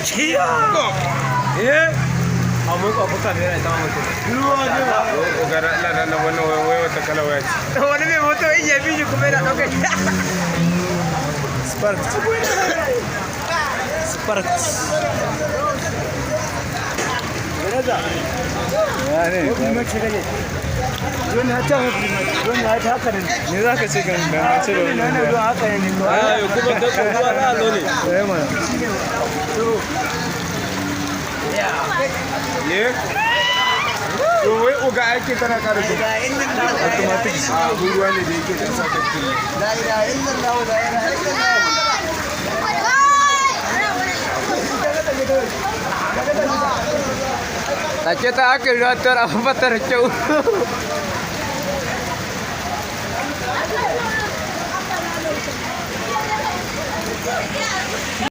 Ciya! Eh? Amma ko kuka ne ta mutu. Ruwa ne. Ko ga Allah nan wannan wai wata kala waya ce. Wani mai moto in ya bi shi kuma yana ɗaukar. Spark. Spark. Ya ne? Me za ka ce kan dangance da wannan ruwa? Ayo kuma ka ruwa za a zo ne. Eh mana. Ye? To wai uga aikin tana ƙara gudu. Automatic. A ruwa ne da yake dan sa kake. La ilaha illallah, la ilaha illallah. Take ta aka ruwa tara fatar kyau.